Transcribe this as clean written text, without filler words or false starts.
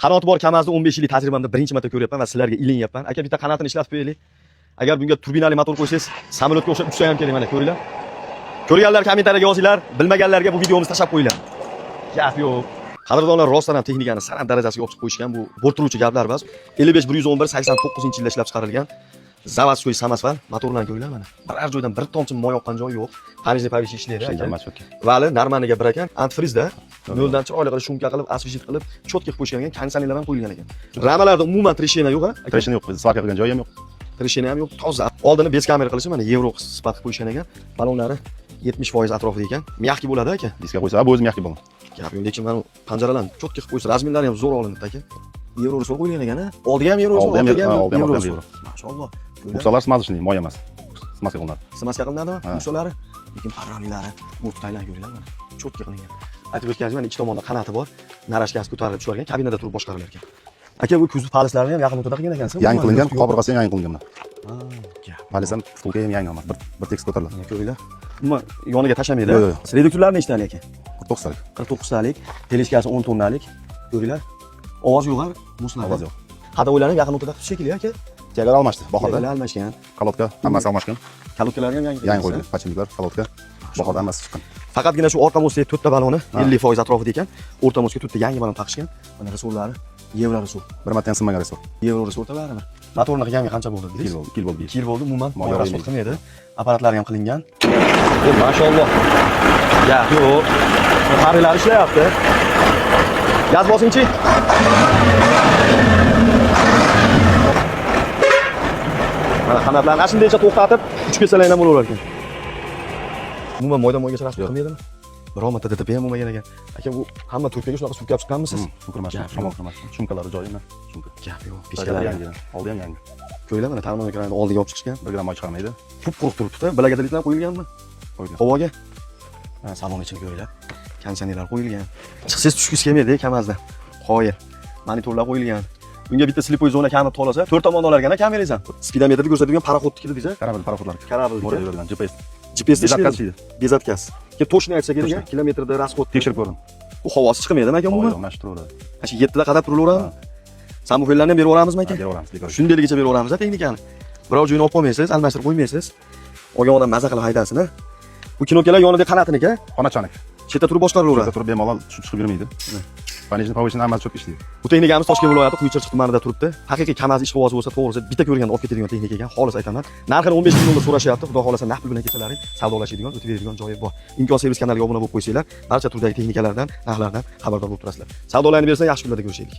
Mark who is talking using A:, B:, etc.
A: Qanoti bor Kamazni 15 yillik tajribamda birinchi marta ko'ryapman va sizlarga ilinyapman. Aka, bitta qanotini ishlatib qo'yaylik. Agar bunga turbinali motor qo'ysangiz, samolyotga o'xshab uchsa ham kerak, mana ko'ringlar. Ko'rganlar kommentariyaga yozinglar, bilmaganlarga bu videomizni tashlab qo'yinglar. Gap yo'q. Qadrdonlar, rostdan ham texnikani san'at darajasiga olib chiqib qo'yishgan, bu bo'rttiruvchi gaplar emas. 55 111 89-yilda ishlab chiqarilgan заводской самосвал motorlarni ko'ringlar mana. Biror joydan bir tomchi moy oqqan joyi yo'q. Понижный повышенный ishlaydi,
B: Ishlaydi,
A: aka.
B: Hammasi четкий.
A: Vali normaniga bir ekan, антифриз da noldan chiroyli qilib, шумка qilib, освежить qilib, чётко qilib qo'yishgan ekan, konditsionerlar ham qo'yilgan ekan. Ramalarda umuman трещина yo'q, ha? Aka?
B: Трещина yo'q, сварка qilgan joyi ham yo'q.
A: Трещина ham yo'q, toza. Oldini без kamera qilishi, mana yevro sifat qilib qo'yishgan ekan. Balonlari 70% atrofida ekan. Мягкий bo'ladi, aka.
B: Diska qo'ysa, bu o'zi мягкий bo'ladi.
A: Gap yo'q, lekin mana panjaralarni чётко qilib qo'ysa, размер lari ham zo'r olinibdi, aka. Yevro risol qo'yilgan ekan, ha? Oldiga ham yevro risol,
B: Oldi ham
A: orqaga ham
B: oldi ham
A: yevro
B: orqaga ham
A: risol.
B: yevro.
A: Mashalloh.
B: Buksalar смазочный, moy emas. Смазка qilinadi.
A: Смазка qilinadimi?
B: Ha.
A: Buksalari, lekin parramlari, o'rtaylarni ko'ringlar, mana. Чётко qilingan. Aytib o'tganingiz, mana ikki tomonda qanoti bor. Наращка si ko'tarilib tushar ekan, kabinada turib boshqarilar ekan. Aka, bu kuzov палец larini ham yaqin o'rtada qilgan ekansiz.
B: Yangi qilingan, qobirg'asi ham yangi qilingan mana.
A: Ha, gap.
B: Палец ham, втулка ham yangi emas. Bir tekis ko'tariladi.
A: Mana ko'ringlar. Umuman yoniga tashlamaydi.
B: Yo'q, yo'q.
A: Reduktorlar nechtalik aka?
B: 49 talik.
A: 49 talik, тележка si 10 tonnalik. Ko'ringlar. Ovoz yo'q, ha? Muslar.
B: Ovoz yo'q.
A: Ходовой larni yaqin o'rtada qilib shekilli, aka.
B: Тяга lar almashdi bahorda.
A: Тяга lar almashgan.
B: Колодка hammasi almashgan.
A: Колодка lari ham yangi.
B: Yangi qo'yildi. Подшипник lar, колодка. Bahorda hammasi chiqqan.
A: Faqatgina shu orqa мост dagi to'rtta baloni
B: Ha.
A: 50% atrofida ekan. O'rta мост ga to'rtta yangi balon taqishgan. Mana resorlari, yevro resor.
B: Bir marta ham sinmagan resor.
A: Yevro resor baribir. Motorni qilganga qancha bo'ldi
B: 2
A: dedingiz?
B: yil bo'ldi, 2 yil bo'ldi.
A: 2 yil bo'ldi, umuman
B: Moy
A: moy расход
B: yormaydi.
A: qilmaydi. Apparatlari ham qilingan. E, mashalloh. Gap yo'q. Faralar ishlayapti. Gaz bosingchi. Mana qanotlarni ana shundaycha to'xtatib, uchib ketsalar ham bo'laverar ekan. Umuman moydan moygacha расход
B: Yo'q.
A: qilmaydimi? Biror marta DTP ham bo'lmagan ekan. Aka, bu hamma trubkaga shunaqa surkab chiqqanmisiz?
B: Kirmash,
A: Gap
B: shamol
A: yo'q.
B: kirmash. Шумка lari joyi mana. Шумка.
A: Gap yo'q.
B: Pechkalari
A: Pechkalari
B: yangi. Oldi ham yangi.
A: Ko'ringlar, mana ta'minot ekranini oldiga olib chiqishgan.
B: 1 gramm moy chiqarmaydi.
A: Qup quruq turibdi-da. Благотворительный qo'yilganmi?
B: Qo'yilgan.
A: Havoga. Mana salon ichini ko'ringlar. Konditsionerlar qo'yilgan. Chiqsangiz tushgisi kelmaydi Kamazda. Qoyil. Monitorlar qo'yilgan. Bunga bitta слепой zona kamib xohlasa, to'rt tomondan olarkan kamerangiz ham. Спидометр da ko'rsatadigan пароход nikida deysiz?
B: Корабль, пароход lar.
A: Корабль.
B: Море yuradigan GPS.
A: GPS da
B: Без отказ
A: ishlaydi.
B: ishlaydi.
A: Без отказ. Keyin точно aytsa kerak,
B: Точно.
A: kilometrda расход.
B: Tekshirib ko'rdim.
A: Bu havosi chiqmaydimi, aka,
B: Havo
A: umuman?
B: yo'q, mana shu turaveradi.
A: Mana shu 7 da qadar turaveradimi? Сабвуфер larni ham berib yuboramizmi, aka?
B: Ha, beraveramiz, bekor.
A: Shundayligicha berib yuboramiz texnikani. Biror joyini olib qo'ymaysiz, almashtirib qo'ymaysiz. Olgan odam maza qilib haydasin, a? Bu кнопка lar yonida qanotniki,
B: Xonachanik.
A: chetda turib boshqarilaveradi.
B: Turib bemalol tushib chiqib yurmaydi. Понижный, повышенный hammasi четко ishlaydi.
A: Bu texnikamiz Toshkent viloyati Quyichirchiq tumanida turibdi. Haqiqiy Kamaz ishqibozi bo'lsa, to'g'risi bitta ko'rganda olib ketadigan texnika ekan, xolis aytaman. Narxini 15 ming dollar so'rashyapti. Xudo xolasa naqd pul bilan kelsalaring, savdolashadigan, o'tib beradigan joyi bor. Imkon servis kanaliga obuna bo'lib qo'ysanglar, barcha turdagi texnikalardan, narxlardan xabardor bo'lib turasizlar. Savdolarni bersa, yaxshi kunlarda ko'rishaylik.